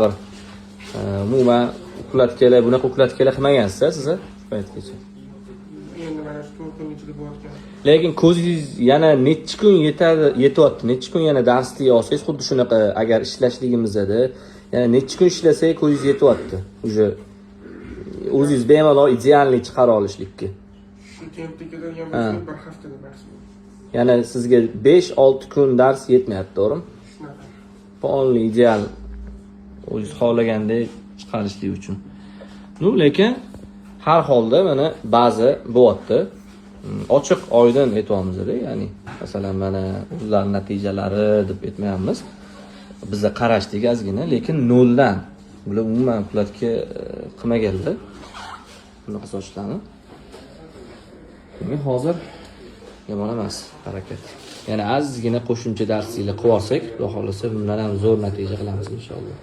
Bir umuman укладка lar, bunaqa укладка lar qilmagansiz siz shu paytgacha. Endi mana shu 4 kun ichida bo'layotgan. Lekin ko'zingiz yana nechi kun yetadi, yetyapti, nechi kun yana darsni olsangiz, xuddi shunaqa agar ishlashligimizda yana nechi kun ishlasak, ko'zingiz yetyapti уже o'zingiz bemalol идеальный chiqara olishlikka? Shu tempda ketadigan bo'lsa, bir haftada maksimum. Yana sizga 5-6 kun dars yetmayapti, to'g'rimi? Shunaqa. Полный ideal, o'zingiz xohlagandek chiqarishlik uchun. Ну, lekin har holda mana ba'zi bo'lyapti. Ochiq oydin aytyapmizda, ya'ni masalan, mana ular natijalari deb aytmayapmiz, biza qarashdik ozgina, lekin noldan bular umuman укладка qilmaganlar bunaqa sochlarni. Demak, hozir yomon emas harakat. Yana ozgina qo'shimcha darsliklar qilib olsak, xudo xohlasa, bundan ham zo'r natija qilamiz, inshaalloh.